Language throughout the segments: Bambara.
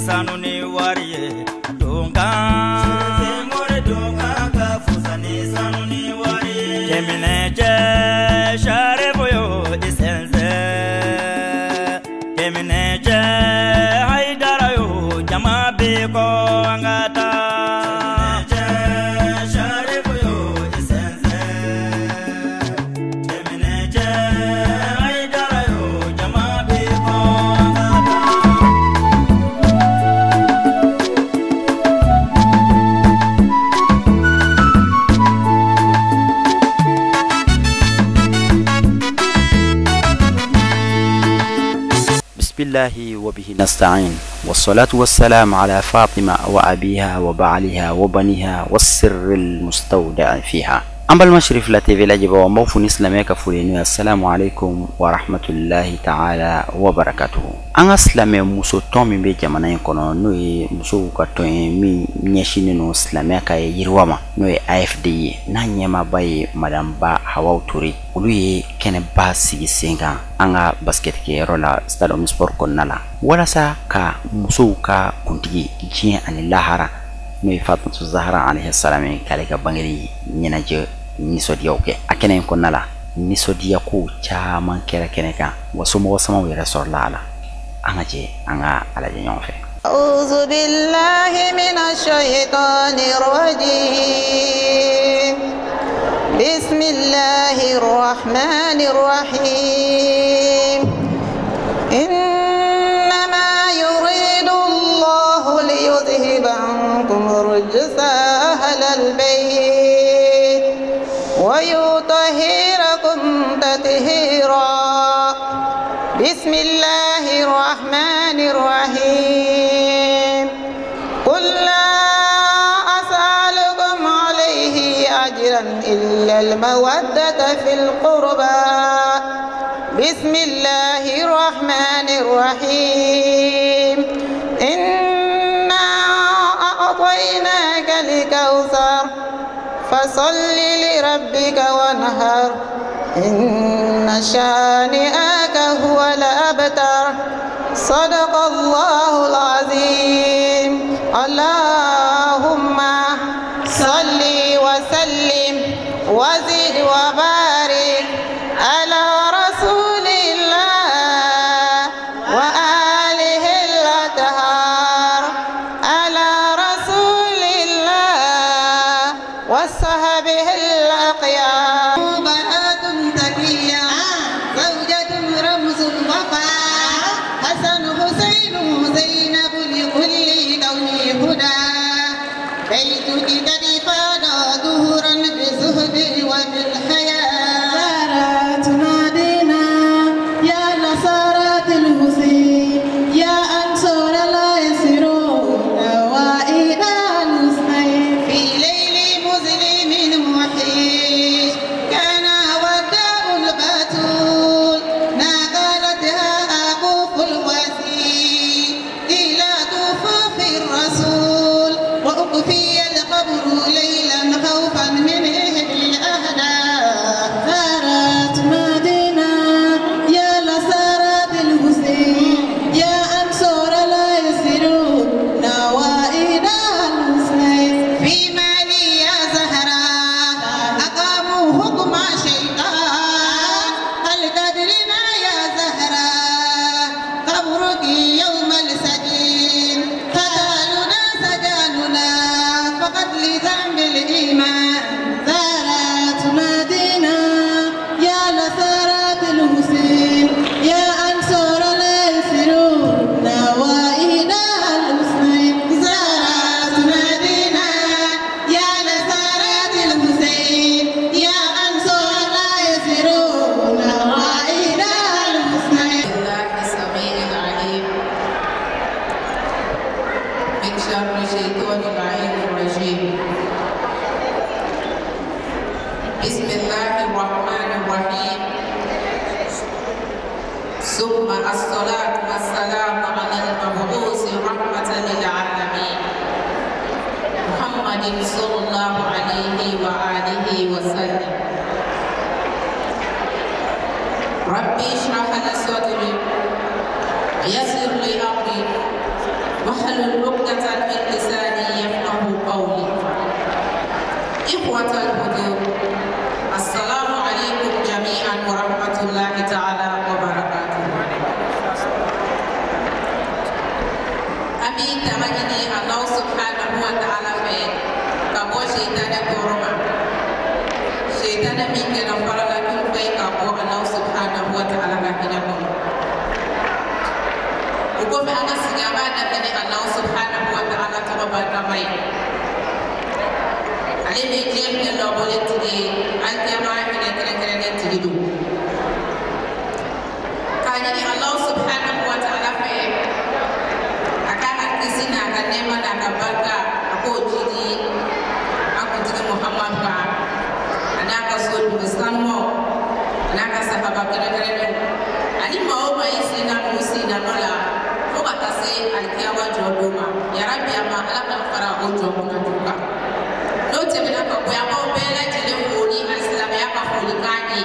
sanu ni wari ye donkan Senghor donkan ka fusa ni sanu ni wari ye Keminɛcɛ Sharifu yo i sɛnsɛn Keminɛcɛ Hayidara yo jama bɛ kɔ an ka taa Keminɛcɛ Sharifu yo i sɛnsɛn Keminɛcɛ Hayidara yo jama bɛ kɔ an ka taa. بسم الله وبه نستعين والصلاة والسلام على فاطمة وأبيها وبعلها وبنيها والسر المستودع فيها. An balima Cherifla TV lajɛbagaw, n b'aw fo ni silamɛya ka foli n'o ye assalamu alaikum wa rahmatullahi ta'ala wa barakatuhu. An ka silamɛ muso tɔn min bɛ jamana in kɔnɔ, n'o ye musow ka tɔn ye min ɲɛsinnen don silamɛya ka yiriwa ma, n'o ye AFD ye, n'a ɲɛmaaba ye Madame Ba Hawaw Toure, olu ye kɛnɛba sigi sen kan an ka basket kɛyɔrɔ la Stade Omnisport kɔnɔna la, walasa ka musow ka kuntigi diɲɛ ani lahara, n'o ye Fatumata Zahara alayhi salam ye, k'ale ka bangeli ɲɛnajɛ nisɔndiyaw kɛ. A kɛnɛ in kɔnɔna la, nisɔndiya kow caman kɛra kɛnɛ kan, wa somɔgɔ samaw yɛrɛ sɔrɔla a la. An ka jɛ an ka a lajɛ ɲɔgɔn fɛ. أعوذ بالله من الشيطان الرجيم بسم الله الرحمن الرحيم إنما يريد الله ليذهب عنكم الرجس أهل البيت ويطهركم تطهيرا بسم الله الرحمن الرحيم قل لا أسألكم عليه أجرا إلا المودة في القربى بسم الله الرحمن الرحيم إنا أعطيناك الكوثر فصل لربك وانحر إن شانئك هو الأبتر صدق الله العظيم اللهم صل وسلم وزد وبارك على رسول الله وآله الأطهار على رسول الله وصحبه الأخيار. بنات تقية زوجة رمز الوفاء حسن حسين زينب لكل كون هدى بيتك قد فاد ظهرا بزهد وبالحياة زارت مدينة يا نصارى الحسين يا أنصار لا يسرون وإلى الحسنين في ليل مظلم وحيد كان وداء البتول نقلتها أكف الوسيل إلى طفوف الرسول وأخفي القبر ليلا خوفا من أهل الأهداء. زارت مدينة يا نصارى الحسين يا أنصار لا يسرون وإلى الحسنين في مالي يا زهراء أقاموا حكم شيطان هل تدرنا يا زهراء قبرك يوم السجين قتالنا سجاننا فقط لذنب الإيمان. زارت مدينة يا نصارى الحسين يا أنصار لا يسرون وإلى الحسنين زارت مدينة يا نصارى الحسين يا أنصار لا يسرون وإلى الحسنين. الله السميع العليم من شر الشيطان اللعين الرجيم. بسم الله الرحمن الرحيم. ثم الصلاة والسلام على المبعوث رحمة للعالمين محمد صلى الله عليه وآله وسلم. ربي اشرح لي صدري ويسر لي أمري واحلل عقدة من لساني يفقه قولي. إخوة الحضور، السلام عليكم جميعا ورحمة الله تعالى وبركاته. Ami tamagini Allah subhanahu wa ta'ala fɛ ka bɔ sitana tɔɔrɔ ma. Sitana min kɛra farala dun fɛ ka bɔ Allah subhanahu wa ta'ala ka hinɛ kɔnɔ. O kɔfɛ an ka sigi an b'a daminɛ Allah subhanahu wa ta'ala tɔgɔ barikama ye. Ale min diɲɛ hinɛ lɔbɔlen tigi ye, alikiyama hinɛ kɛrɛnkɛrɛnnen tigi don. K'a ɲini Allah subhanahu wa ta'ala fɛ a k'a ka kisi n'a ka nɛɛma n'a ka barika a k'o jidi an kuntigi Muhammadu kan, a n'a ka so dugu sanumaw, a n'a ka sahaba kɛrɛnkɛrɛnnenw ani maa o maa y'i sen da ninnu sen da nɔ la fo ka taa se alikiyama jɔ don ma. Yarabi a ma Ala k'an fara o jɔ kunna jugu kan. N'o tɛmɛna ka bɔ yen, an b'aw bɛɛ lajɛlen fo ni alisilamɛya ka folikan ye.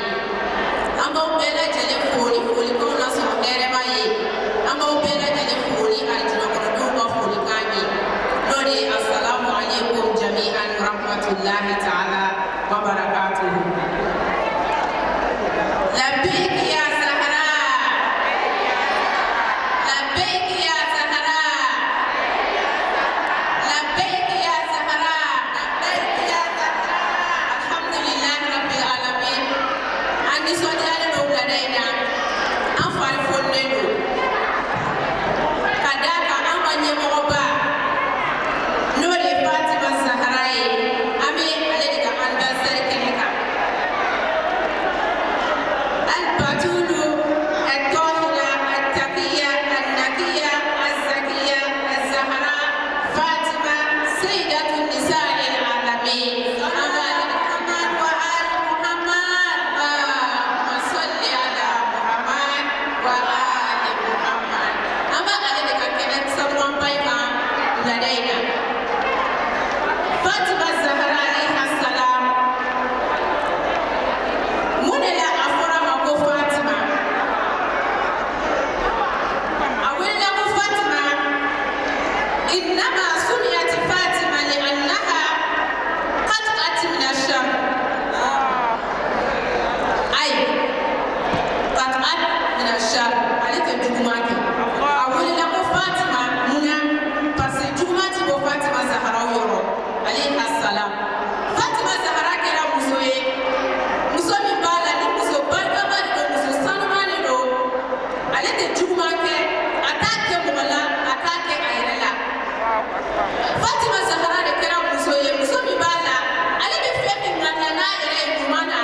An b'aw bɛɛ lajɛlen fo ni folikanw lasɔrɔ hɛrɛma ye. An b'aw bɛɛ lajɛlen fo ni alijinɛkɔnɔdenw ka folikan ye. N'o de ye asalamu aleykum jami'an rahmatulahi ta'ala wa barakatuhu. Labbaik ya Zahra, labbaik ya Zahra, labbaik ya Zahra, labbaik ya Zahra. Alhamdulillahi rabbil alamin. An nisɔndiyalen don wulada in na, an fari foninen don ka d'a kan an ka ɲɛmɔgɔba n'o de ye Fatima Zahra ye, an bɛ ale de ka anniversaire kɛnɛ kan. البتول الطاهرة التقية النقية الزكية الزهراء فاطمة سيدة النساء العالمين. على محمد وآل محمد، اللهم صل على محمد وآل محمد. أما عليك كانت سمرا بيضا لدينا فاطمة الزهراء عليها السلام. Mun de la a fɔra ma ko Fatima? A wulila ko Fatima, innama sumiyat Fatima li'annaha qat'at min ash-shar. Ay, qat'at min ash-shar, ale tɛ juguman kɛ. A wulila ko Fatima mun na? Parce que juguman ti bɔ Fatima Zahara yɔrɔ, alayha salam. Fatima Zahara kɛra muso ye, muso min b'a la ni muso barikama de don, muso sanuman de don. Ale tɛ juguman kɛ, a t'a kɛ mɔgɔ la, a t'a kɛ a yɛrɛ la. Fatima Zahara de kɛra muso ye, muso min b'a la, ale bɛ fɛn min ŋaniya n'a yɛrɛ ye ɲuman na,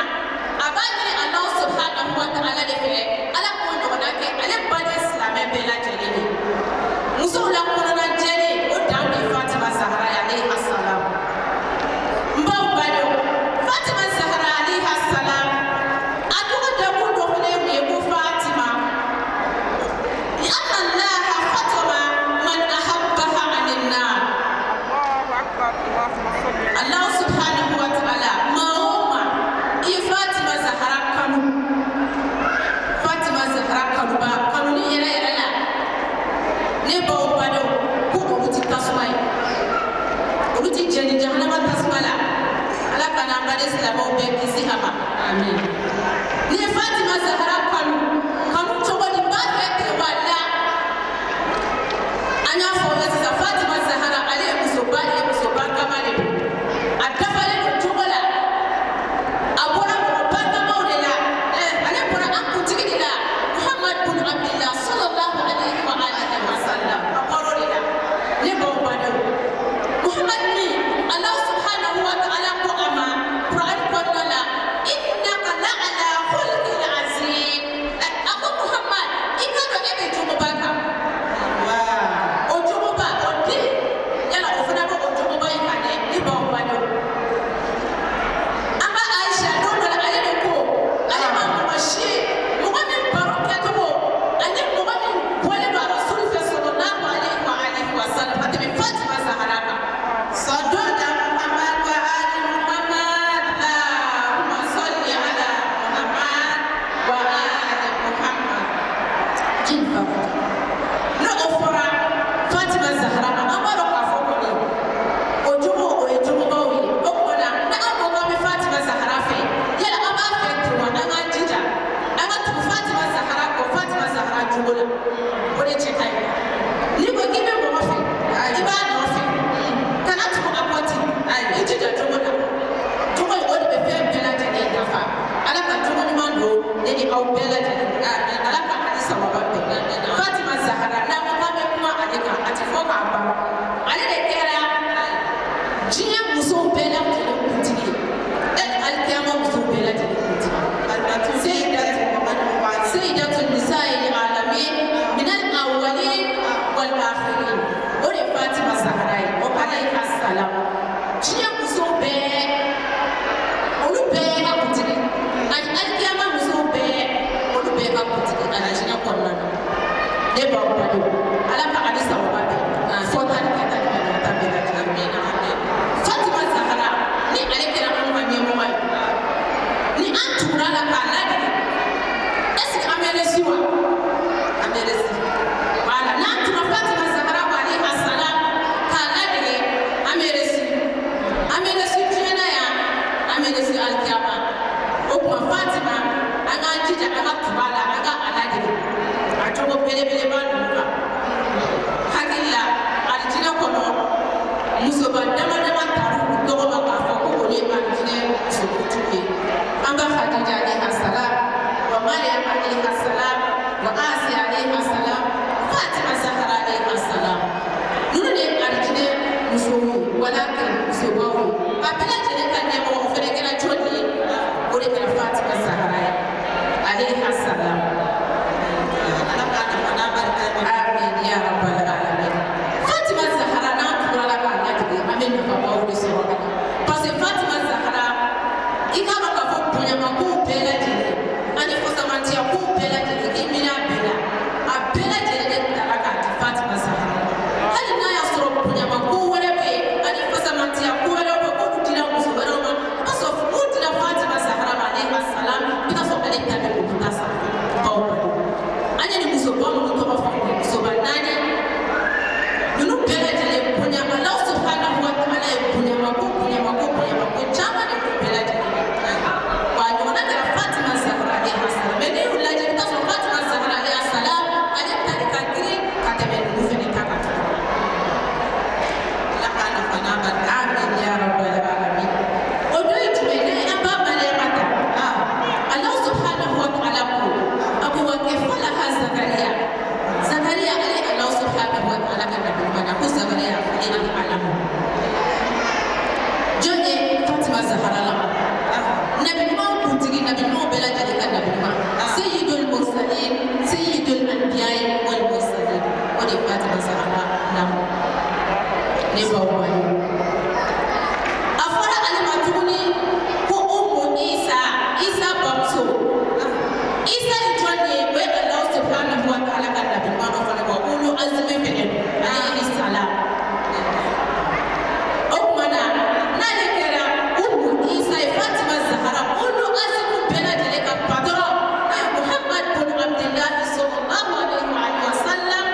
a b'a ɲini Alahu subahanahu wa ta'ala de fɛ, Ala k'o ɲɔgɔnna kɛ ale baden silamɛ bɛɛ lajɛlen ye. Musow la kɔnɔna jɛlen, o dan de ye Fatima Zahara ye alayhi salam. N baw badenw, Fatima Zahara alayhi salam, a tɔgɔ dakun dɔ fana ye mun ye ko Fatima? لأن الله ختم من أحبها عن النار. Allah subhanahu wa ta'ala maa o maa i ye Fatima Zahara kanu, Fatima Zahara kanuba kanuni yɛrɛ yɛrɛ la, ne baw badenw ko olu ti tasuma ye, olu ti jɛni jahanama tasuma la. Ala ka n'an baden silamɛw bɛɛ kisi a ma. Amin. N'i ye Fatima Zahara kanu, kanu cogo di? N b'a fɛ ten wa la. An y'a fɔ aw ye sisan, Fatima Zahara ale ye musoba de ye, muso barikama de don. A dafalen don cogo la, a bɔra mɔgɔ barikamaw de la, ale bɔra an kuntigi de la, Muhammad bin Abdillah sallallahu alayhi wa alihi wa sallam, a bɔra o de la. Ne baw badenw, Muhammad min Allah subhanahu wa ta'ala ko a ma Quran kɔnɔna la, innaka la'ala khulqin azim. A ko Muhammad, i ka dɔn e bɛ jogoba kan. O jogoba, o den, yala o fana bɛ o jogoba in kan dɛ, ne baw badenw. An ka Aisha don dɔ la, ale de ko ale ma mɔgɔ si ye, mɔgɔ min baro kɛcogo ani mɔgɔ min bɔlen don Rasul fɛ sallallahu alayhi wa alihi wa sallam ka tɛmɛ Fatima Zahara kan. صلوا على محمد وآل محمد، Allahumma salli ala Muhammad wa ali Muhammad. Jin fa. N'o fɔra Fatima Zahara la o de cɛ ka ɲi n'i ko k'i bɛ mɔgɔ fɛ i b'a nɔfɛ kana tugu a kɔ ten i jija jogo la jogo in o de bɛ fɛn bɛɛ lajɛlen dafa ala ka jogo ɲuman don ne ni aw bɛɛ lajɛlen ala ka ani sababa bɛn Fatima Zahara n'an ko k'an bɛ kuma ale kan a ti fɔ k'a ban ale de kɛra diɲɛ musow bɛɛ lajɛlen kuntigi ye alikiyama musow bɛɛ lajɛlen kuntigi Sayyidatu Nisa'i al-Alamin min al-awwalin wal-akhirin o de Fatima Zahara ye o alayhi salam diɲɛ musow bɛɛ olu bɛɛ ka kuntigi ani alikiyama musow bɛɛ olu bɛɛ ka kuntigi alijinɛ kɔnɔna na ne b'aw badenw ala ka ani sababa bɛn fɔta ni kɛta ni ɲɔgɔn ta bɛɛ lajɛlen Fatima Zahara ni ale kɛra anw ka ɲɛmɔgɔ ye ni an tugura la k'a ladege est-ce que an bɛ réussi wa an bɛ réussi voilà n'an tugura Fatima Zahara wa alayhi salam k'a ladege an bɛ réussi an bɛ réussi diɲɛ na yan an bɛ réussi alikiyama o tuma Fatima an k'an jija an ka tugu a la an ka a ladege a cogo belebeleba ninnu kan hakili la alijinɛ kɔnɔ musoba dama dama taar'u tɔgɔ ma k'a fɔ ko olu ye alijinɛ musokutigi ye an b'a Khadija alayhi salam wa Mariam alayhi salam wa Asiya alayhi salam Fatima Zahara alayhi salam ninnu de ye alijinɛ musow ye walakin musobaw ye a bɛɛ lajɛlen ka ɲɛmɔgɔ o fana kɛra jɔnni ye o de kɛra Fatima Zahara ye alayhi salam. Amin ya rabbal alamin. Fatima Zahara n'an tugura la k'a ladege an bɛ nafabaw de sɔrɔ a la parce que Fatima Zahara i k'a dɔn k'a fɔ bonyamakow bɛɛ lajɛlen ani fasamantiyakow bɛɛ lajɛlen k'i miiri a bɛɛ la a bɛɛ lajɛlen de tara k'a di Fatima Zahara ma hali n'a y'a sɔrɔ bonyamako wɛrɛ bɛ yen ani fasamantiyako wɛrɛw bɛ yen k'olu dira muso wɛrɛw ma i b'a sɔrɔ n'u dira Fatima Zahara ma alayhi salam i b'a sɔrɔ ale ta bɛ olu ta sanfɛ baw badenw an ye nin musoba minnu tɔgɔ fɔ nin ye musoba naani ninnu bɛɛ lajɛlen bonya Alahu subahanahu wa taala ye bonyamako bonyamako bonyamako caman de k'u bɛɛ lajɛlen wa a ɲɔgɔnna kɛra Fatima Zahara alayhi salam mɛ n'i y'u lajɛ i bɛ taa sɔrɔ Fatima Zahara alayhi salam ale ta de ka girin ka tɛmɛ ninnu fɛnɛ ta kan. Ala k'a nafa n'a barika. Amin ya rabbal alamin. O dɔ ye jumɛn ye n'an ba Mariama ta Alahu subahanahu wa taala ko a ko wa kafalaha Zakariya Zakariya ale Alahu subahanahu wa taala ka nabi ɲuman na ko Zakariya ale ni alamu jɔn ye Fatima Zahara la nabi ɲumanw kuntigi nabi ɲumanw bɛɛ lajɛlen ka nabi ɲuman sayyidul mursalin sayyidul anbiya wal mursalin o de ye Fatima Zahara lamɔ ne baw badenw a fɔra ale ma tuguni ko Umu Isa Isa bamuso Isa ye jɔn ye o ye Alahu subahanahu wa taala ka nabi ɲuman dɔ fana bɔ ulu azimi fɛnɛ don alayhi salam o tuma na n'ale kɛra Umu Isa ye Fatima Zahara ulu azimu bɛɛ lajɛlen ka patɔrɔn n'o ye Muhammad bin Abdillahi sallallahu alayhi wa sallam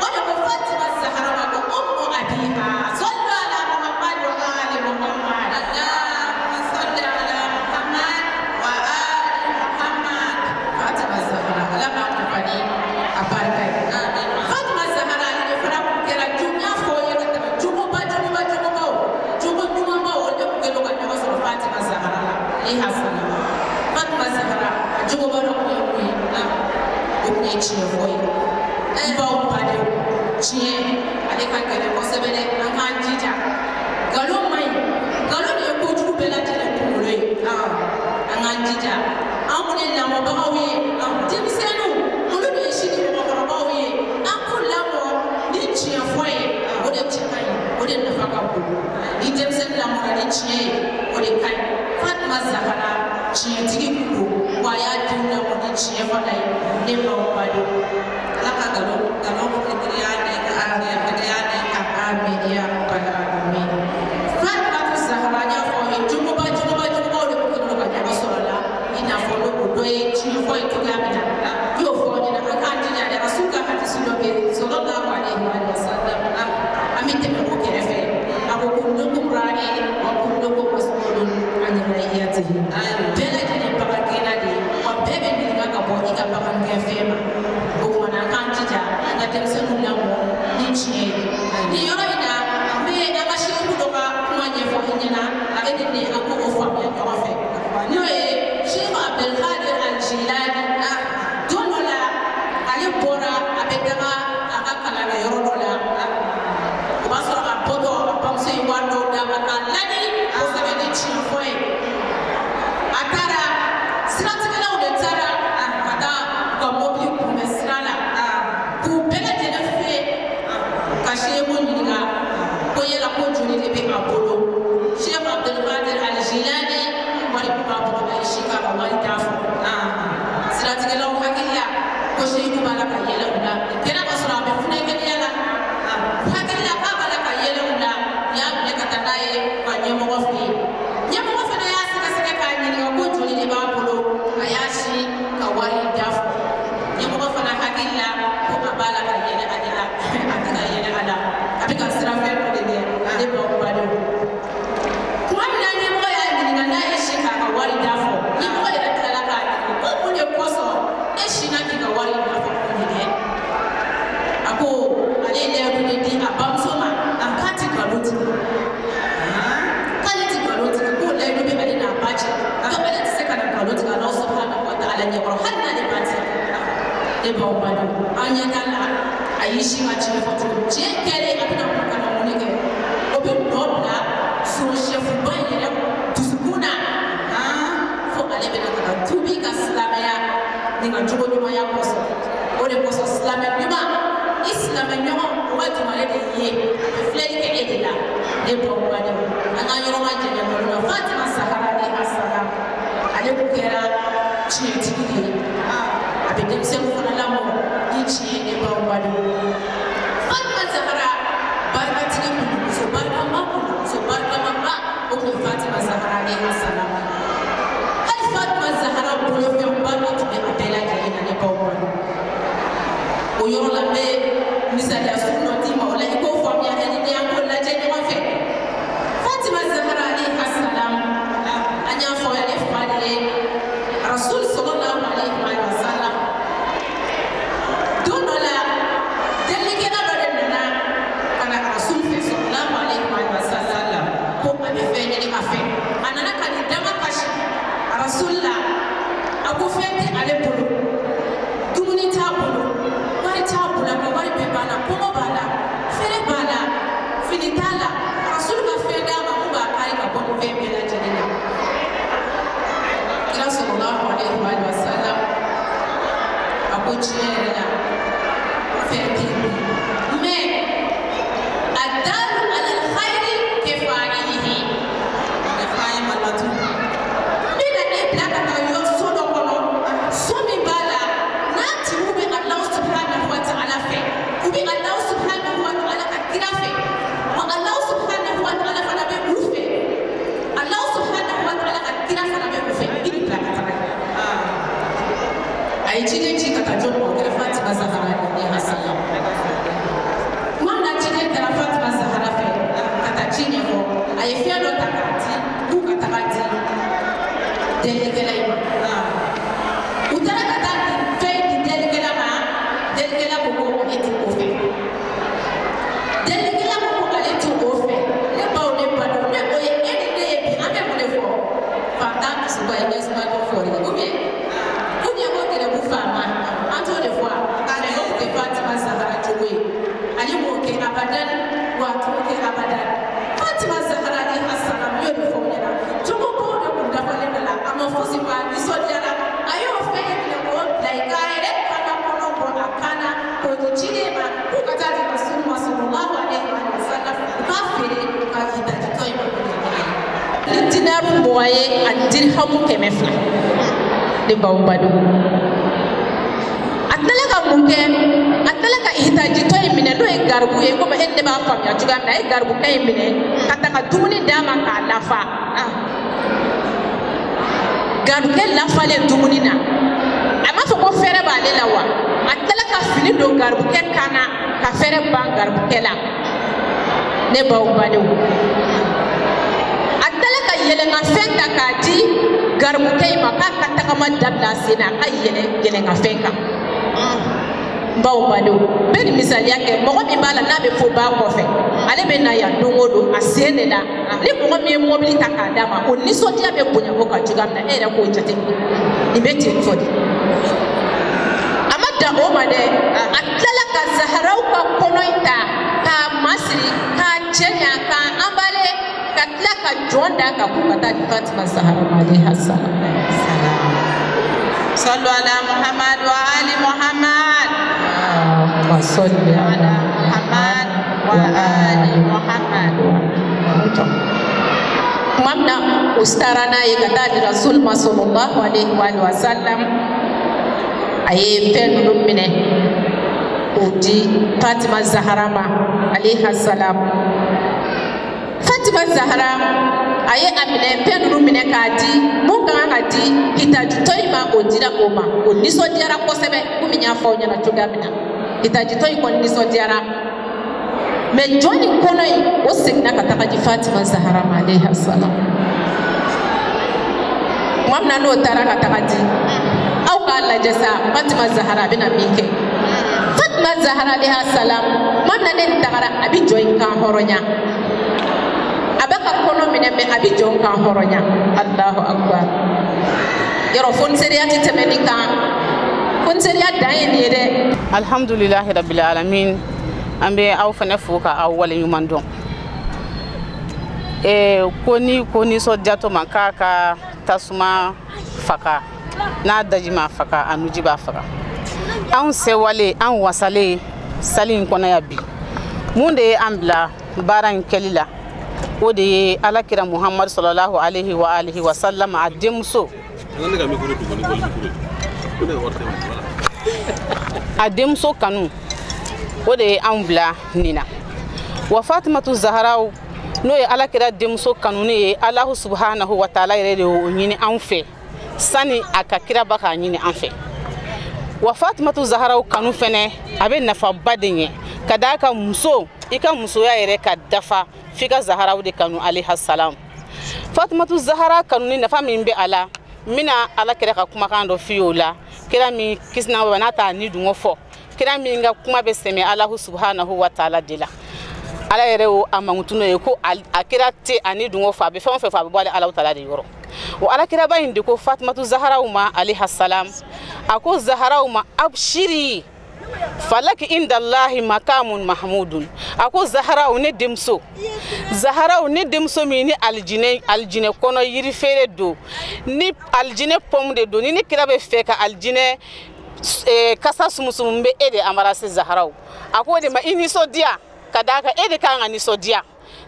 o de ko Fatima Zahara ma ko Umu abiha sallu ala Muhammad wa ali Muhammad. Allahumma salli ala Muhammad wa ali Muhammad. Fatima Zahara ala k'a nafa ni a barika ye. Fatima Zahara ale de fana kun kɛra juguya fɔ ye ka tɛmɛ juguba juguba jugubaw jugu ɲumanbaw olu de kun kɛlen don ka ɲɔgɔn sɔrɔ Fatima Zahara la alayhi salam. Fatima Zahara a juguba dɔ kun ye mun ye o kun ye tiɲɛ fɔ ye n baw badenw tiɲɛ ale ka gɛlɛn kosɛbɛ dɛ an k'an jija nkalon man ɲi nkalon de ye kojugu bɛɛ lajɛlen kunkolo ye an k'an jija an minnu ye lamɔbagaw ye denmisɛnninw olu de ye sini mɔgɔkɔrɔbaw ye an k'u lamɔ ni tiɲɛ fɔ ye o de cɛ ka ɲi o de nafa ka bon ni denmisɛnnin lamɔra ni tiɲɛ ye o de ka ɲi Fatima Zahara tiɲɛtigi kun don wa a y'a denw lamɔ ni tiɲɛ fana ye ne baw badenw ala ka nkalon nkalon fitiriya nɛ ka tiɲɛ fitiriya nɛ ka amin ya rabbal alamin. Fatima Zahara n y'a fɔ aw ye juguba juguba jugubaw de kun kɛlen don ka ɲɔgɔn sɔrɔ la i n'a fɔ n'o dɔ ye tiɲɛ fɔ ye cogoya min na n y'o fɔ aw ɲɛna an k'an jija dɛ Rasul ka hadisi dɔ bɛ yen sallallahu alayhi wa sallam an bɛ tɛmɛ o kɛrɛfɛ a ko kullukum ra'in wa kullukum mas'ulun an ra'iyatihi bɛɛ lajɛlen bagan gɛnna de ye wa bɛɛ bɛ ɲininka ka bɔ i ka bagan gɛnfɛn ma o tuma na hakili la ko a b'a la ka yɛlɛ ale la, a tɛ ka yɛlɛ a la, a bɛ ka siran fɛn dɔ de ɲɛ. Ne baw badenw, tuma min na ɲɛmɔgɔ y'a ɲininka n'a ye si k'a ka wari da fɔ, ɲɛmɔgɔ yɛrɛ tilala k'a ɲininka ko mun de kosɔn e sinna k'i ka wari da fɔ ko nin kɛ? A ko ale ye layidu de di a bamuso ma, k'a ti nkalon tigɛ, k'ale ti nkalon tigɛ, k'o layidu bɛ ale n'a ba cɛ, donc ale tɛ se ka na nkalon tigɛ Alahu subahana wa taala ɲɛkɔrɔ hali n'ale ba tɛ. Ne baw badenw, an ɲɛ t'a la a y'i si ka tiɲɛ fɔ cogo min, tiɲɛ kɛlen a bɛna mun ka na mun de kɛ? O bɛ nɔ bila son sɛfuba in yɛrɛ dusukun na fo ale bɛna ka na tuubi ka silamɛya ni ka jogo ɲumanya kosɔn. O de kosɔn silamɛ ɲuman, i silamɛ ɲɔgɔn o ka jumɛn de ye, a bɛ filɛli kɛ e de la. Ne baw badenw, an ka yɔrɔ ma janya nkalon na. Fatima Sahara alayhi salam, ale kun kɛra tiɲɛtigi de ye, a bɛ denmisɛnninw fana lamɔ ni tiɲɛ. Ne baw badenw, Fatima Zahara barikatigi kun don, muso barikama kun don, muso barikamaba o kun ye Fatima Zahara alayhi salam. Hali Fatima Zahara bolofɛn barika tun bɛ a bɛɛ lajɛlen na. Ne baw badenw, o yɔrɔ la n bɛ misaliya sugu dɔ d'i ma, o la i k'o faamuya, e ni ne y'an k'o lajɛ ɲɔgɔn fɛ. Fatima Zahara alayhi salam, an y'a fɔ ale fa de ye Rasul sallallahu alayhi wa sallam. Don dɔ la, delikɛla dɔ de nana ka na Rasul fɛ sallallahu alayhi wa sallam ko a bɛ fɛn ɲini a fɛ. A nana ka n'i dama kasi Rasul la, a ko fɛn tɛ ale bolo, dumuni t'a bolo, wari t'a bolo, a ka wari bɛɛ banna, kɔngɔ b'a la, fɛrɛ b'a la, fini t'a la. Rasul ka fɛn d'a ma mun b'a kari ka bɔ nin fɛn bɛɛ lajɛlen na. Kira sallallahu alayhi wa sallam a ko tiɲɛ yɛrɛ la fɛn t'i bolo, mais adalu ala alkhayri kefa'ilihi. N bɛna e bila ka taa yɔrɔ so dɔ kɔnɔ, so min b'a la n'a tigiw bɛ Alahu subahanahu wa ta'ala fɛ, u bɛ Alahu subahanahu wa ta'ala ka kira fɛ, wa Alahu subahanahu wa ta'ala fana bɛ u fɛ, Alahu subahanahu wa ta'ala ka kira fana bɛ u fɛ, i bɛ bila ka taga yen. A ye ciden ci ka taa jɔn ma? O kɛra Fatima Zahara alayhi salam. Tuma min na ciden taara Fatima Zahara fɛ ka taa ci ɲɛfɔ, a ye fɛn dɔ ta k'a di k'u ka taga di delikɛla in ma. U taara ka taa fɛn di delikɛla ma, delikɛla ko ko ale ti o fɛ. Delikɛla ko ko ale ti o fɛ. Ne baw, ne badenw, ne o ye e ni ne ye bi, an bɛ mun de fɔ? Fantan dusuba ye ɲɛsuma dɔ fɔ de, ou bien ko gɛrɛbu faama, an t'o de fɔ wa? Mais o tun tɛ Fatima Zahara jogo ye, ale m'o kɛ abadan, wa a t'o kɛ abadan. Fatima Zahara alayhi salam, n y'o de fɔ aw ɲɛna, jogobaw de kun dafalen dɔ la, a ma fosi fɔ, a nisɔndiyara, a y'o fɛn in minɛ k'o bila yen k'a yɛrɛ kana kɔnɔ bɔ a kan na k'o di ciden ma k'u ka taa di Rasul ma sallallahu alayhi wa sallam, u k'a feere ka hitajitɔ in ma ko nin ye. Ni dinaru 20 ye ani dirhamu 200. Ne baw badenw, a tilala ka mun kɛ? A tilala ka hitajitɔ in minɛ, n'o ye garibu ye, komi e ni ne b'a faamuya cogoya min na, a ye garibukɛ in minɛ ka ta ka dumuni d'a ma k'a lafa. Garibukɛ lafalen dumuni na, a m'a fɔ ko fɛrɛ b'ale la wa? A tilala ka fini don garibukɛ kan na ka fɛrɛ ban garibukɛ la. Ne baw badenw, a tilala ka yɛlɛnkanfɛn ta k'a di garibukɛ in ma k'a ka tagama dabila a sen na, a ka yɛlɛ yɛlɛnkanfɛn kan. N baw badenw, n bɛ nin misaliya kɛ, mɔgɔ min b'a la n'a bɛ fo ba kɔfɛ, ale bɛ na yan don o don a sen de la, ni mɔgɔ min ye mɔbili ta k'a d'a ma, o nisɔndiya bɛ bonya o kan cogoya min na, e yɛrɛ k'o jateminɛ, nin bɛ ten tɔ de. A ma dan o ma dɛ, a tilala ka Zaharaw ka kɔnɔ in ta k'a masiri k'a cɛ ɲa k'a anbale ka tila ka jɔn d'a kan k'u ka taa di Fatima Zahara ma alayhi salam. Sallu ala Muhammad wa ali Muhammad. Allahumma salli ala Muhammad wa ali Muhammad. Tuma min na u taara n'a ye ka taa di Rasul ma sallallahu alayhi wa sallam, a ye fɛn ninnu minɛ k'o di Fatima Zahara ma alayhi salam. Fatima Zahara a ye a minɛ fɛn ninnu minɛ k'a di mun ka kan ka di hitajitɔ in ma o dira o ma o nisɔndiyara kosɛbɛ komi n y'a fɔ aw ɲɛna cogoya min na hitajitɔ in kɔni nisɔndiyara mɛ jɔn nin kɔnɔ in o seginna ka taga di Fatima Zahara ma alayhi salam tuma min na n'o taara ka taga di aw k'a lajɛ sa Fatima Zahara a bɛna min kɛ Fatima Zahara alayhi salam tuma min na ne tagara a bɛ jɔn in kan hɔrɔnya a bɛ ka kɔnɔ minɛ mɛ a bɛ jɔn kan hɔrɔnya Allahu akbar yɔrɔ foniseriya tɛ tɛmɛ nin kan foniseriya dan ye nin ye dɛ. Alhamdulilahi rabbil alamin an bɛ aw fana fo ka aw waleɲuman dɔn ko ni ko nisɔndiyatɔ ma k'a ka tasuma faga n'a daji ma faga a nuji b'a faga anw sewale an wasalen sali in kɔnɔ yan bi mun de ye an bila baara in kɛli la o de ye alakira Muhammadu sallallahu alaihi wa alihi wa sallam a denmuso a denmuso kanu o de ye anw bila nin na wa Fatimatu Zaharaw n'o ye alakira denmuso kanuni ye Alahu subhanahu wa taala yɛrɛ de y'o ɲini anw fɛ sani a ka kiraba k'a ɲini an fɛ wa Fatimatu Zaharaw kanu fɛnɛ a bɛ nafaba de ɲɛ ka d'a ka muso i ka musoya yɛrɛ ka dafa f'i ka Zaharaw de kanu alayhi salam Fatimatu Zahara kanuni nafa min bɛ a la n bɛna alakira ka kumakan dɔ f'i ye o la kira min kisi n'a bɛ n'a t'a ni dungɔ fɔ kira min ka kuma bɛ sɛmɛ Alahu subhanahu wa taala de la ala yɛrɛ y'o a mankutu n'o ye ko a kira tɛ a ni dungɔ fɔ a bɛ fɛn o fɛn fɔ a bɛ bɔ ale Alahu taala de yɔrɔ o alakiraba in de ko Fatimatu Zaharaw ma alayhi salam a ko Zaharaw ma abshiri falaki indallahi makamun mahmudun a ko Zaharaw ne denmuso Zaharaw ne denmuso min ni alijinɛ kɔnɔ yiri feere don ni alijinɛ pɔmu de don ni ne kira bɛ fɛ ka alijinɛ kasa sumusumu bɛ e de embrasser Zaharaw a ko o de ma i nisɔndiya ka d'a kan e de kan ka nisɔndiya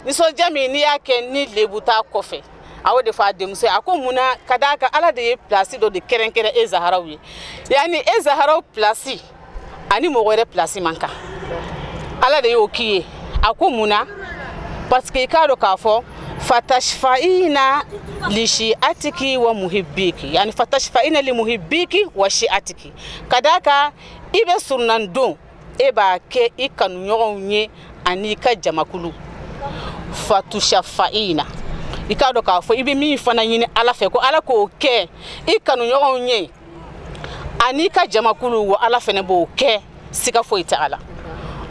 nisɔndiya min n'i y'a kɛ ni lebu t'a kɔfɛ a y'o de fɔ a denmuso ye a ko munna ka d'a kan ala de ye place dɔ de kɛrɛnkɛrɛn e Zaharaw ye yanni e Zaharaw place ani mɔgɔ wɛrɛ place man kan ala de y'o k'i ye a ko munna parce que i k'a dɔn k'a fɔ fatashfa'ina li shi'atiki wa muhibbiki yani fatashfa'ina li muhibbiki wa shi'atiki ka d'a kan i bɛ surunan don e b'a kɛ i kanuɲɔgɔnw ye ani i ka jamakulu fatushafa'ina i k'a dɔn k'a fɔ i bɛ min fana ɲini ala fɛ ko ala k'o kɛ i kanuɲɔgɔnw ye ani ka jamakulu wa ala fana b'o kɛ siga foyi tɛ a la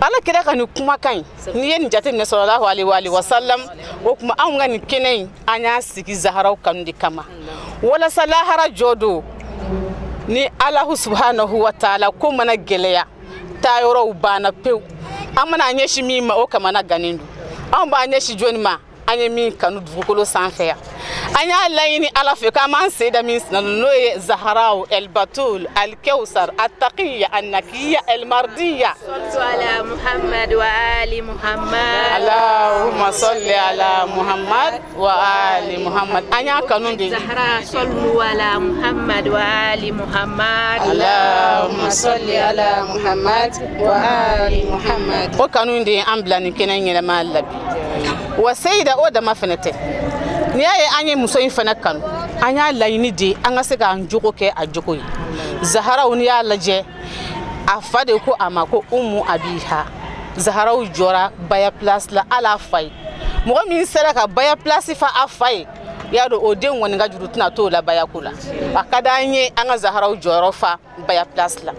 ala kira ka nin kumakan in n'i ye nin jateminɛ sallallahu alaihi wa sallam o tuma anw ka nin kɛnɛ in an y'a sigi Zaharaw kanu de kama walasa lahara jɔ don ni Alahu subhanahu wa taala ko mana gɛlɛya taayɔrɔw banna pewu an mana ɲɛsin min ma o kamana gannen don anw b'an ɲɛsin jɔnni ma an ye min kanu dugukolo sanfɛ yan an y'a laɲini ala fɛ k'an b'an sen da min sinna n'o ye Zaharaw El-Batul Al-Kawsar At-Taqiya An-Nakiya El-Mardiya. Sallu ala Muhammad wa ali Muhammad. Allahumma salli ala Muhammad wa ali Muhammad. An y'a kanu de. Zahra sallu ala Muhammad wa ali Muhammad. Allahumma salli ala Muhammad wa ali Muhammad. O kanu de an bila nin kɛnɛ in yɛlɛma la bi. Wa seyida o dama fɛnɛ tɛ. N'i y'a ye an ye muso in fana kanu an y'a laɲini de an ka se k'an jogo kɛ a jogo ye Zaharaw n'i y'a lajɛ a fa de ko a ma ko Umu Abiha Zaharaw jɔra baya place la hali a fa ye mɔgɔ min sera ka baya place fa a fa ye i y'a dɔn o den kɔni ka juru tɛna t'o la bayako la a ka d'an ye an ka Zaharaw jɔyɔrɔ fa baya place la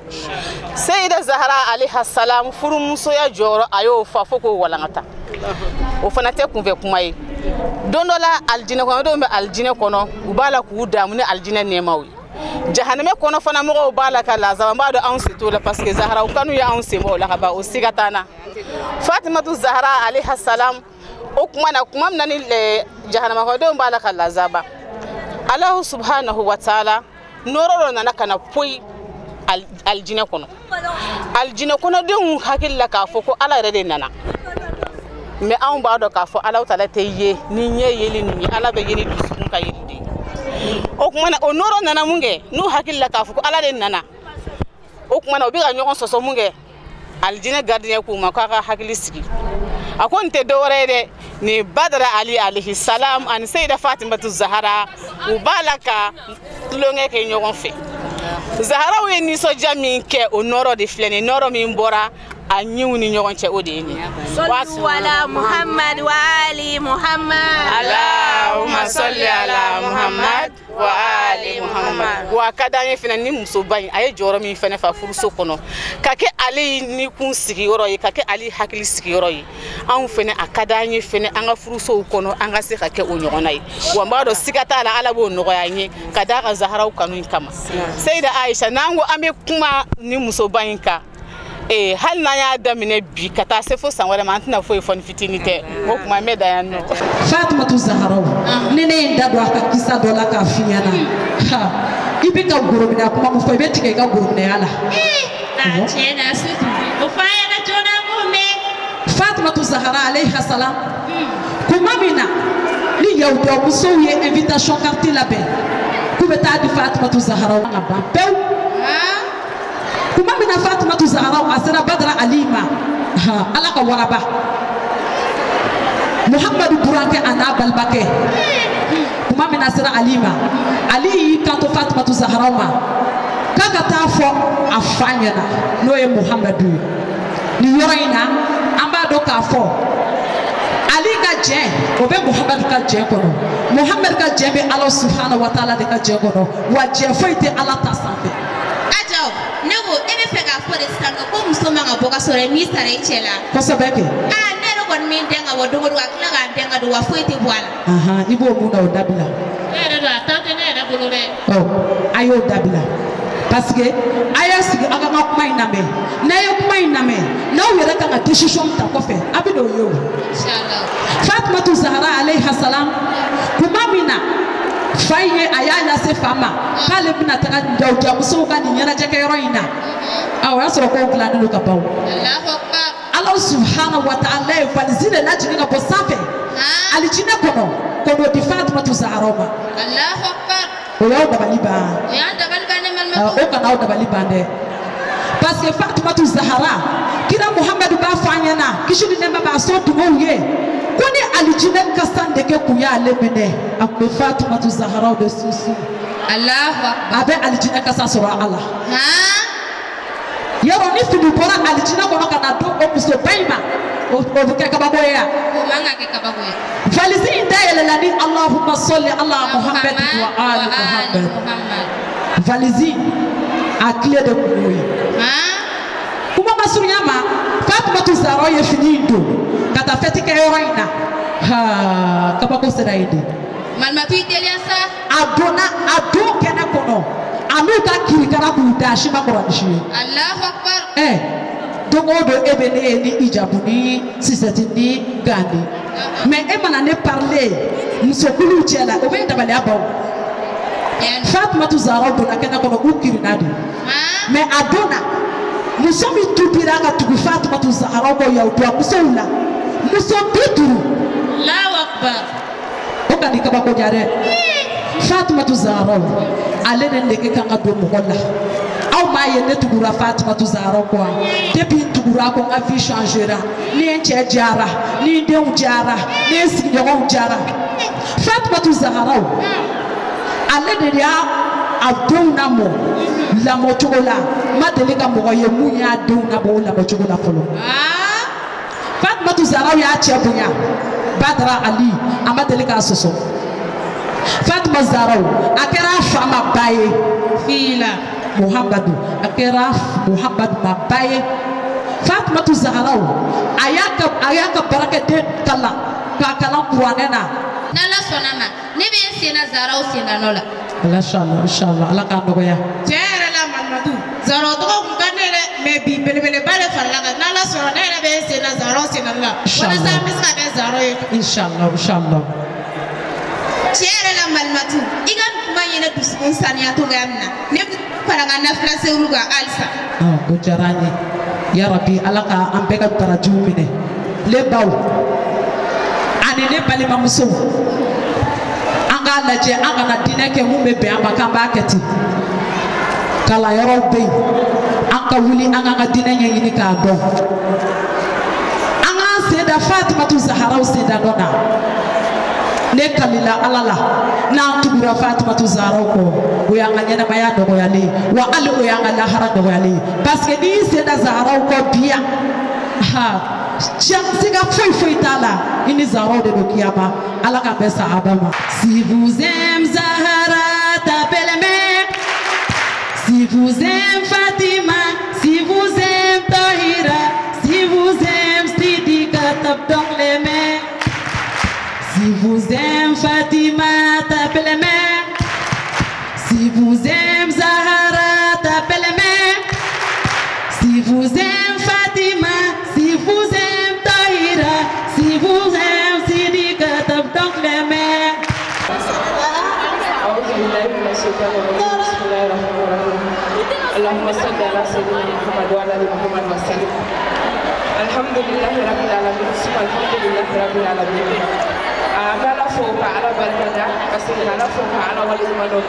Seyida Zahara alayhi salam furumusoya jɔyɔrɔ a y'o fa fo k'o walankata o fana tɛ kunfɛ kuma ye don dɔ la alijinɛ kɔnɔdenw bɛ alijinɛ kɔnɔ u b'a la k'u damu ni alijinɛ nɛɛmaw ye jahanamɛ kɔnɔ fana mɔgɔw b'a la ka lazaba n b'a dɔn anw se t'o la parce que Zaharaw kanu ye anw sen bɔ o la ka ban o siga t'an na Fatimatu Zahara alayhi salam o kuma na kuma min na ni jahanama kɔnɔdenw b'a la ka lazaba Alahu subhanahu wa taala nɔrɔ dɔ nana ka na poyi alijinɛ kɔnɔ alijinɛ kɔnɔdenw hakili la k'a fɔ ko ala yɛrɛ de nana mais anw b'a dɔn k'a fɔ Alahu taala tɛ ye ni ɲɛ yeli nin ye ala bɛ ye ni dusukun ka yeli de ye o kuma na o nɔrɔ nana mun kɛ n'u hakili la k'a fɔ ko ala de nana o kuma na u bɛ ka ɲɔgɔn sɔsɔ mun kɛ alijinɛ gardien k'u ma k'a ka hakili sigi a ko nin tɛ dɔwɛrɛ ye dɛ Ni Badara Ali alayhi salam ani Seyida Fatimatu Zahara u b'a la ka tulonkɛ kɛ ɲɔgɔn fɛ. Zaharaw ye nisɔndiya min kɛ, o nɔrɔ de filɛ nin ye, nɔrɔ min bɔra a ɲiw ni ɲɔgɔn cɛ, o de ye nin ye. Sallu ala Muhammad wa ali Muhammad. Allahumma salli ala Muhammad wa ali Muhammad. Wa ka d'an ye fɛnɛ ni musoba in a ye jɔyɔrɔ min fɛnɛ fa furuso kɔnɔ, ka kɛ ale ni kun sigiyɔrɔ ye, ka kɛ ale hakili sigiyɔrɔ ye, anw fɛnɛ a ka d'an ye fɛnɛ an ka furusow kɔnɔ an ka se ka kɛ o ɲɔgɔnna ye. Wa n b'a dɔn siga t'a la, Ala b'o nɔgɔya an ye ka d'a ka Zaharaw kanu in kama. Seyida Aisha, n'an ko an bɛ kuma ni musoba in kan, hali n'an y'a daminɛ bi ka taa se fo san wɛrɛ ma, an tɛna foyi fɔ ni fitinin tɛ. O tuma an bɛ dan yan nɔ. Fatumatu Zaharaw, ni ne ye n da don a ka kisa dɔ la k'a f'i ɲɛna, i bɛ ka gorominɛ kuma min fɔ, i bɛ tigɛ i ka gorominɛya la. Tiɲɛ na, surtout o fɔ an ɲɛna joona, an b'o mɛn. Fatumatu Zahara alayhi salam, kuma min na ni yahudiya musow ye invitation carte labɛn k'u bɛ taa di Fatumatu Zaharaw ka ban pewu. Kuma min na Fatumatu Zaharaw a sera Badara Ali ma, Ala ka waraba Muhammadu burankɛ a n'a balimakɛ, kuma min na sera Ali ma, Ali y'i kanto Fatumatu Zaharaw ma k'a ka taa fɔ a fa ɲɛna, n'o ye Muhammadu ye. Nin yɔrɔ in na, an b'a dɔn k'a fɔ Ali ka jɛn o bɛ Muhammadu ka jɛn kɔnɔ, Muhammadu ka jɛn bɛ Ala subahana wa taala de ka jɛn kɔnɔ, wa jɛn foyi tɛ Ala ta sanfɛ. Ajaw, ne ko e bɛ fɛ k'a fɔ de sisan nɔ ko muso man ka bɔ ka sɔrɔ i m'i sara i cɛ la. Kosɛbɛ kɛ. Aa, ne yɛrɛ kɔni min den ka bɔ don o don, ka tila k'a den ka don, wa foyi tɛ bɔ a la. I b'o mun na, o dabila. Ne yɛrɛ don, a tan tɛ ne yɛrɛ bolo dɛ. Ɔ, a y'o dabila, parce que a y'a sigi aw ka n ka kuma in lamɛn. N'a ye kuma in lamɛn, n'aw yɛrɛ kan ka décision ta kɔfɛ, a bɛ n'o ye o. Fatumatu Zahara alayhi salam, kuma min na fa in ye a y'a lase fa ma k'ale bɛna taga yahudiyamusow ka nin ɲɛnajɛkɛyɔrɔ in na, o y'a sɔrɔ kow dilannen don ka ban o. Ala subahana wa taala ye valise de lajigin ka bɔ sanfɛ alijinɛ kɔnɔ k'o n'o di Fatumatu Zaharaw ma. O y'aw dabali ban. O kana aw dabali ban dɛ, parce que Fatumatu Zahara, kira Muhamadu b'a fɔ an ɲɛna, kisi ni nɛɛma b'a sɔn dugawu ye, ko ni alijinɛ kasa nege kun y'ale minɛ, a kun bɛ Fatumatu Zaharaw de susu. A bɛ alijinɛ kasa sɔrɔ a la. Yɔrɔ ni fini bɔra alijinɛ kɔnɔ ka na don o musoba in ma, o bɛ kɛ kabako ye wa? O man ka kɛ kabako ye. Valise in dayɛlɛla ni Allahumma salli ala Muhammad wa ali Muhammad. Valise a clé de kun y'o ye. Kuma ma surunya ma, Fatumatu Zaharaw ye fini in don ka taa fɛti kɛ yɔrɔ in na. Kabako sera yen de. Malimatu, i teliya sa. A donna, a don kɛnɛ kɔnɔ, a n'u ka kirikara k'u da, a si ma kɔrɔ ni si ye. Alahu akbar. Don o don e bɛ ne ye ni ijabu ni sisɛti ni gandi, mais e mana ne parler musokuluw cɛ la, o bɛ dabaliya ban o. Fatumatu Zaharaw donna kɛnɛ kɔnɔ, u kirinna de, mais a donna muso min tubira ka tugu Fatumatu Zaharaw kɔ yahudiya musow la, muso 50. Allahu akbar. O ka di kabako ja dɛ. Fatumatu Zaharaw, ale de nege kan ka don mɔgɔ la. Aw m'a ye ne tugura Fatumatu Zaharaw kɔ wa? Depuis n tugura kɔ, n ka vie changera. Ni n cɛ jara, ni n denw jara, ni n sigiɲɔgɔnw jara. Fatumatu Zaharaw, ale de y'a a denw lamɔ lamɔcogo la, n ma deli ka mɔgɔ ye mun y'a denw lamɔ o lamɔcogo la fɔlɔ. Fatumatu Zaharaw y'a cɛ bonya, Badara Ali, a ma deli k'a sɔsɔ. Fatumata Zaharaw, a kɛra a fa ma ba ye. Fila. Muhammadu, a kɛra Muhammadu ma ba ye. Fatumatu Zaharaw, a y'a ka baarakɛden kalan k'a kalan kuranɛ na. N'Ala sɔnna ma, ne bɛ n sen na Zaharaw sen na nɔ la. Inshallah, inshallah, Ala k'a nɔgɔya. Tiɲɛ yɛrɛ la, Malimatu, Zaharaw tɔgɔ kun ka di ne ye dɛ, mais bi belebeleba de farala kan. N'Ala sɔnna, ne yɛrɛ bɛ n sen na Zaharaw sen na nɔ la. Walasa an bɛ se ka kɛ Zaharaw ye. Inshallah, inshallah. Tiɲɛ yɛrɛ la, Malimatu, i ka nin kuma in ye ne dusukun saniya cogoya min na, ne bɛ fara n ka nafila seliw kan halisa. O diyara an ye. Yarabi, Ala ka an bɛɛ ka barajiw minɛ. Ne baw ani ne balimamusow, an k'a lajɛ an kana diinɛ kɛ mun bɛ bɛn an ma k'an b'a kɛ ten. Kalanyɔrɔw bɛ yen, an ka wuli an k'an ka diinɛ ɲɛɲini k'a dɔn. An k'an sen da tugura Fatimatu Zaharaw senda nɔ na. Ne kalila Ala la n'an tugura Fatimatu Zaharaw kɔ, o y'an ka ɲɛnamaya nɔgɔyalen, wa hali o y'an ka lahara nɔgɔyalen, parce que n'i y'i sen da Zaharaw kɔ bi yan, ha siga foyi foyi t'a la, i ni Zaharaw de don kiyama. Ala ka bɛn sahaba ma. Si vous aimez Zahara, tapez les mains. Si vous aimez Fatima, si vous aimez Tahira, si vous aimez Sidika, tape dans les mains. Si vous aimez Fatima, tapez les mains. Si vous aimez Zahara, tapez les mains. Si vous aimez Fatima, si vous aimez Tahira, si vous aimez Sidika, tape dans les mains. اللهم صل على سيدنا محمد وعلى ال محمد وسلم. الحمد لله رب العالمين، ثم الحمد لله رب العالمين. Ala fo ka Ala barikada ka segin Ala fo ka Ala waleɲuman dɔn.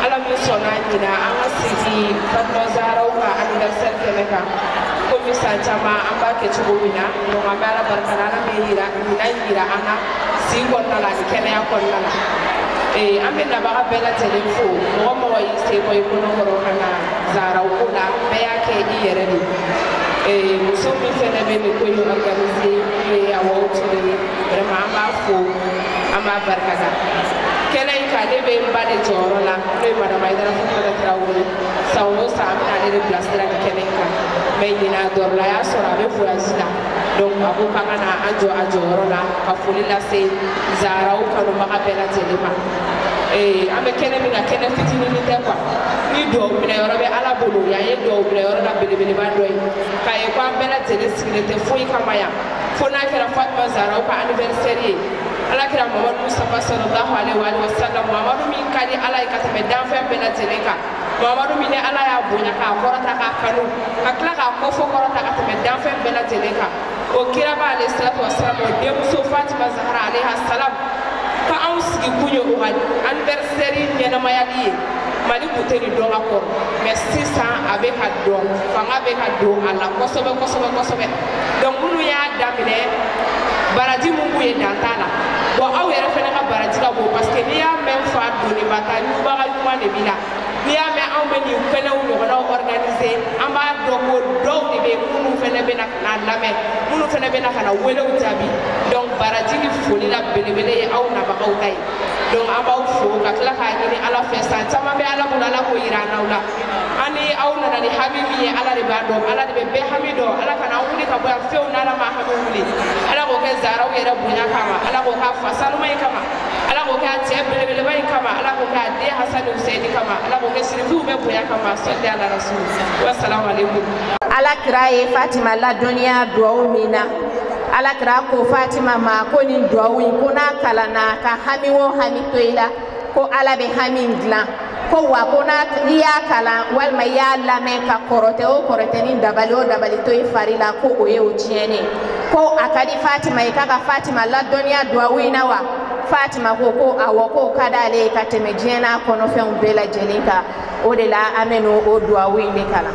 Ala min sɔnna ɲina an ka sigi Fatima Zaharaw ka anniversaire kɛnɛ kan, komi san caman an b'a kɛ cogo min na. Donc an bɛ Ala barikada, Ala min yira ɲina yira an na si kɔnɔna la ani kɛnɛya kɔnɔna la. An bɛ nabaga bɛɛ lajɛlen fo, mɔgɔ mɔgɔ y'i sen bɔ i kɔnɔ kɔrɔ ka na Zaharaw ko la, bɛɛ y'a kɛ i yɛrɛ de ye. Muso min fɛnɛ bɛ nin ko in organiser, n'o ye Awa Ture ye, vraiment an b'a fo, an b'a barikada. Kɛnɛ in kan ne bɛ n ba de jɔyɔrɔ la, n'o ye madame Ayidara Fatumata Tarawele. San o san an bɛna ale de bilasira nin kɛnɛ in kan, mais ɲinan a dɔrɔla y'a sɔrɔ a bɛ voyage la, donc a ko k'an ka na an jɔ a jɔyɔrɔ la ka foli lase Zaharaw kanubaga bɛɛ lajɛlen ma. An bɛ kɛnɛ min kan, kɛnɛ fitinin tɛ quoi, ni duwawu minɛ yɔrɔ bɛ Ala bolo, yan ye duwawu minɛ yɔrɔ la belebeleba dɔ ye, k'a ye ko an bɛɛ lajɛlen sigilen tɛ foyi kama yan fo n'a kɛra Fatima Zaharaw ka anniversaire ye. Ala kira Muhamadu Mustafa sallallahu alaihi wa sallam, Muhamadu min ka di Ala ye ka tɛmɛ danfɛn bɛɛ lajɛlen kan, Muhamadu min ni Ala y'a bonya k'a kɔrɔta k'a kanu ka tila k'a kɔfɔ kɔrɔta ka tɛmɛ danfɛn bɛɛ lajɛlen kan, o kiraba alayhi salatu wa salam, o denmuso Fatima Zahara alayhi salam, ka anw sigi kun ye o ka anniversaire ɲɛnamayali ye. Mali kun tɛ nin dɔn ka kɔrɔ, mais sisan a bɛ ka dɔn, fanga bɛ ka don a la kosɛbɛ kosɛbɛ kosɛbɛ. Donc minnu y'a daminɛ, baraji mun b'u ye dan t'a la. Bon aw yɛrɛ fɛnɛ ka baraji ka bon, parce que n'i y'a mɛn fa doniba ta ɲubaga ɲuman de b'i la. N'i y'a mɛn anw bɛ nin kɛnɛw ɲɔgɔnnaw organiser, an b'a dɔn ko dɔw de bɛ minnu fɛnɛ bɛ na ka na lamɛn, minnu fɛnɛ bɛ na ka na welew jaabi. Donc baraji ni foli la belebele ye aw nabagaw ta ye. Donc an b'aw fo ka tila k'a ɲini Ala fɛ, san caman bɛ Ala bolo, Ala k'o yira an n'aw la. An ni aw nana ni hami min ye, Ala de b'a dɔn, Ala de bɛ bɛɛ hami dɔn. Ala kana an wuli ka bɔ yan fewu n'Ala ma hami wuli. Ala k'o kɛ Zaharaw yɛrɛ bonya kama, Ala k'o k'a fa sanuma in kama, Ala k'o kɛ a cɛ belebeleba in kama, Ala k'o kɛ a den Hasani Husɛni kama, Ala k'o kɛ sirifiw bɛɛ bonya kama. Sɔli ala rasul wa salamu aleykum. Ala kira ye Fatima ladɔnniya duwawu min na, Ala kira ko Fatima ma ko nin duwawu in ko n'a kalanna ka hami o hami to i la, ko Ala bɛ hami in dilan, ko wa ko n'i y'a kalan walima i y'a lamɛn ka kɔrɔtɛ o kɔrɔtɛ ni dabali o dabali to i fari la, ko o ye o tiɲɛnen. Ko a ka di Fatima ye k'a ka Fatima ladɔnniya duwawu in na wa? Fatima ko ko awɔ, k'o ka d'ale ye ka tɛmɛ diɲɛ n'a kɔnɔfɛnw bɛɛ lajɛlen kan. O de la an bɛ n'o o duwawu in de kalan.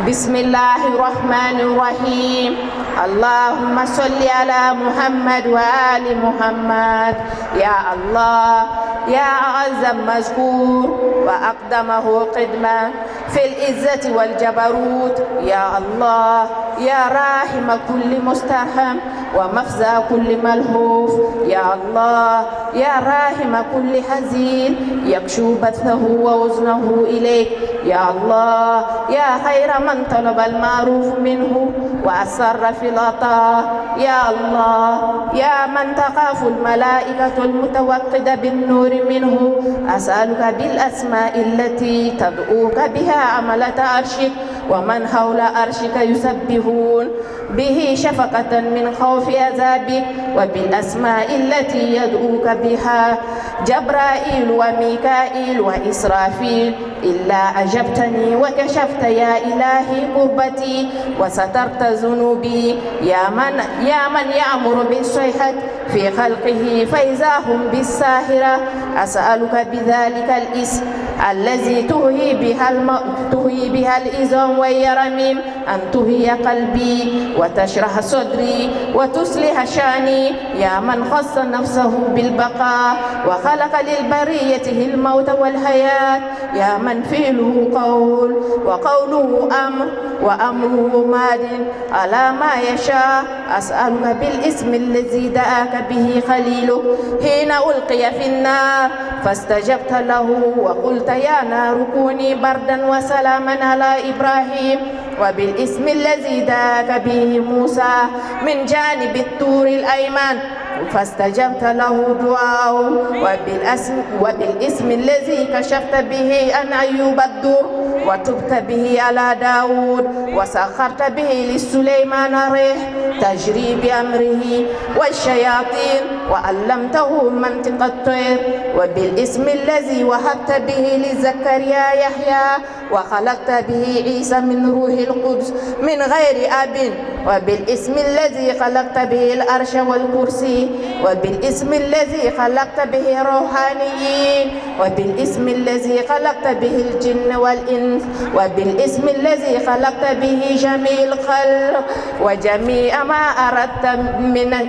Bisimilahi rahmani rahim. Allahumma salli ala Muhammad wa ali Muhammad. Ya Allah, ya a'azza mazkur wa aqdamahu qidma fil izzati wal jabarut. Ya Allah, ya rahima kulli mustaham wa mafza kulli malhuf. Ya Allah, ya rahima kulli hazin yakshu bathahu wa waznahu ilayk. Ya Allah, ya khayra man talaba al-ma'ruf minhu wa asarra fi al-ata. Ya Allah, ya man taqafu al-malaikatu al-mutawaqqida bin-nur minhu. As'aluka bil asma'i allati tad'uka biha amalata arshik wa man hawla arshika yusabbihun bihi shafaqatan min khawfi azabik wa bil asma'i allati yad'uka biha Jabrail wa Mikail wa Israfil. Illa ajabtani wa kashafta ya ilahi kurbati wa satarta zunubi. Ya man ya'muru bis-sayhati fi khalqihi fa idza hum bis-sahira. As'aluka bidhalika al-ism الذي تهي بها الإزام واليرميم، أن تهي قلبي وتشرح صدري وتصلح شأني. يا من خص نفسه بالبقاء وخلق للبرية الموت والحياة، يا من فعله قول وقوله أمر وأمره ماد على ما يشاء. أسألك بالاسم الذي دعاك به خليلك حين ألقي في النار فاستجبت له وقلت يا نار كوني بردا وسلاما على إبراهيم، وبالاسم الذي دعاك به موسى من جانب الطور الأيمن فاستجبت له دعاءه، وبالاسم الذي كشفت به عن أيوب الدر وتبت به على داود وسخرت به لسليمان الريح تجري بأمره والشياطين وعلمته منطق الطير، وبالاسم الذي وهبت به لزكريا يحيى وخلقت به عيسى من روح القدس من غير أب، وبالاسم الذي خلقت به العرش والكرسي، وبالاسم الذي خلقت به الروحانيين، وبالاسم الذي خلقت به الجن والإنس، وبالاسم الذي خلقت به جميع الخلق وجميع ما أردت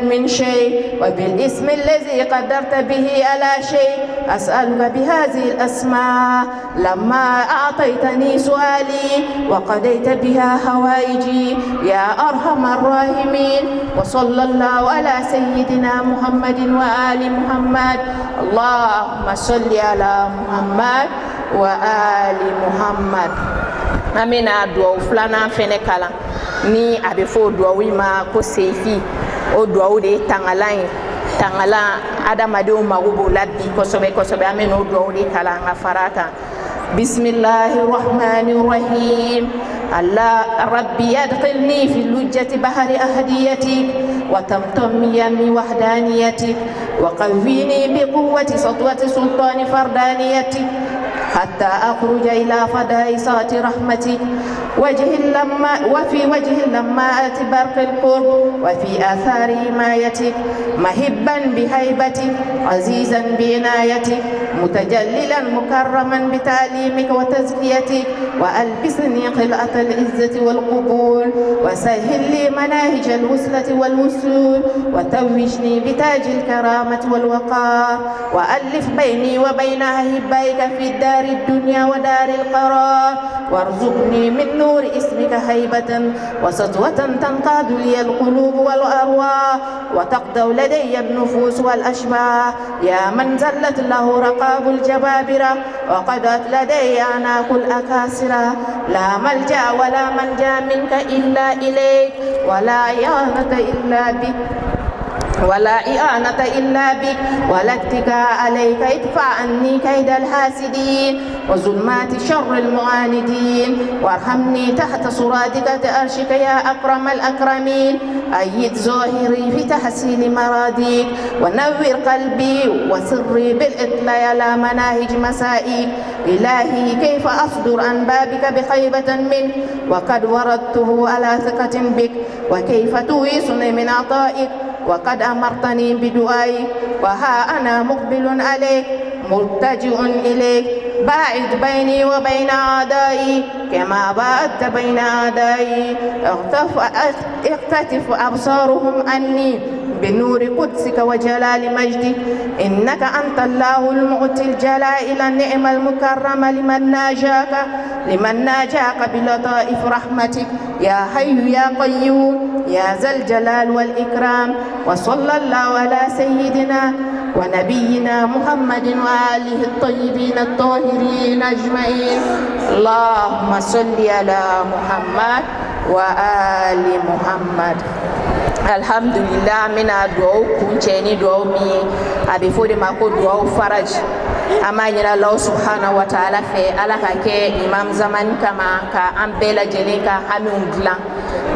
من شيء، وبالاسم الذي قدرت به على شيء. أسألك بهذه الأسماء لما أعطيتني سؤالي وقضيت بها حوائجي يا أرحم الراحمين. وصلى الله على سيدنا محمد وآل محمد. اللهم صل على محمد وآل محمد. An bɛna duwawu filanan fɛnɛ kalan ni a bɛ fɔ o duwawu in ma ko sefi. O duwawu de ye tangalan ye. Tangalan adamadenw mago b'o la bi kosɛbɛ kosɛbɛ. An bɛna o duwawu de kalan ka fara a kan. Bisimilahi rahmani rahim. Allah rabbi adkhilni fi lujjati bahari ahdiyatik wa tamtam yami wahdaniyatik wa qawwini bi quwwati satwati sultani fardaniyatik حتى أخرج إلى فضاء ساعة رحمتك وجه لما وفي وجه لما برق القرب وفي آثار حمايتك مهبا بهيبتك عزيزا بعنايتك متجللا مكرما بتعليمك وتزكيتك، وألبسني خلعة العزة والقبول وسهل لي مناهج الوصلة والوصول وتوجني بتاج الكرامة والوقار، وألف بيني وبين أحبائك في الدار الدنيا ودار القرار، وارزقني من نور اسمك هيبة وسطوة تنقاد لي القلوب والأرواح وتقدو لدي النفوس والأشباح. يا من زلت له رقاب الجبابرة وقدت لدي أعناق الأكاسرة، لا ملجأ ولا منجا منك إلا إليك، ولا إعانة إلا بك ولا إعانة إلا بك، ولا اتكاء عليك. ادفع عني كيد الحاسدين وظلمات شر المعاندين، وارحمني تحت سرادقة عرشك يا أكرم الأكرمين. أيد ظاهري في تحصيل مراديك، ونور قلبي وسري بالإطلاع على مناهج مسائك. إلهي كيف أصدر عن بابك بخيبة منه وقد وردته على ثقة بك، وكيف تويسني من عطائك وقد أمرتني بدعائك، وها أنا مقبل عليك ملتجئ إليك. باعد بيني وبين أعدائي كما باعدت بين أعدائي. اختطف أبصارهم عني بنور قدسك وجلال مجدك. إنك أنت الله المعطي الجلائل النعم المكرمة لمن ناجاك بلطائف رحمتك يا حي يا قيوم يا ذا الجلال والإكرام. وصلى الله على سيدنا ونبينا محمد وآله الطيبين الطاهرين أجمعين. اللهم صل على محمد وآل محمد. Alhamdulillah, an bɛna duwawu kuncɛ ni duwawu min ye, a bɛ fɔ o de ma ko duwawu faraj. An b'a ɲini Alahu subahana wa taala fɛ, Ala ka kɛ imam zamani kama ka an bɛɛ lajɛlen ka hamiw dilan.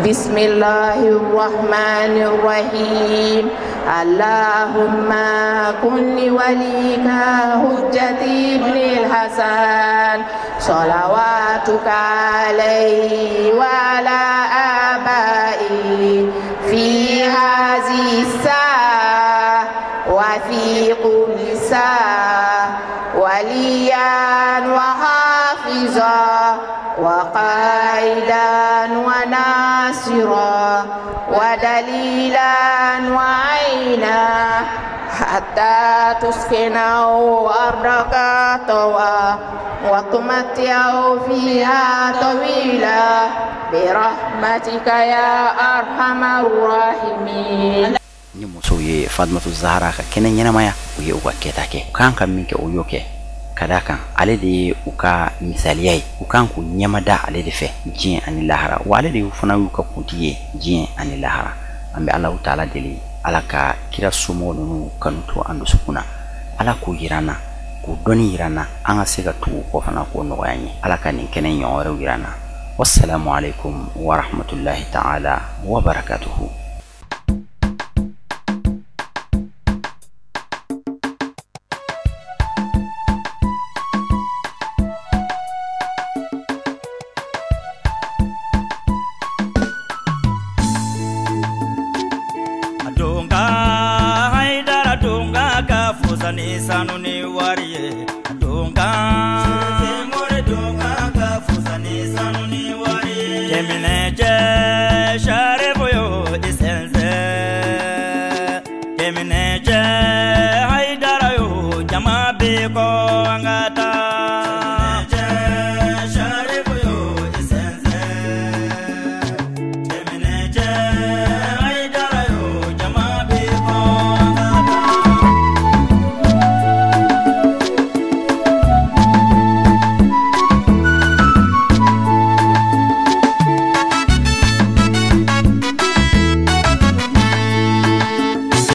Bisimilahi rahmani rahim. Allahumma kun li walika hujjati ibn al-Hasan salawatuka alayhi wa ala abai fi hazihi saa wa fi kulli saa waliyan wa وناصرا ودليلا وعينا حتى تسكنه أرضك طوعا وتمتعه فيها طويلا برحمتك يا أرحم الراحمين. Ni musow ye Fatumatu Zahara ka kɛnɛ ɲɛnamaya, u ye u ka kɛta kɛ, u kan ka min kɛ, u y'o kɛ. Ka d'a kan, ale de ye u ka misaliya ye, u kan k'u ɲɛmada ale de fɛ diɲɛ ani lahara, wa ale de fana y'u ka kuntigi ye diɲɛ ani lahara. An bɛ Alahu taala deli, Ala ka kira somɔgɔ ninnu kanu to an dusukun na, Ala k'u yira an na, k'u dɔnni yira an na, an ka se ka tugu u kɔ fana, k'o nɔgɔya an ye. Ala ka nin kɛnɛ ɲɔgɔn wɛrɛw yira an na. Wassalamu alaikum warahmatullahi ta'ala wabarakatuhu.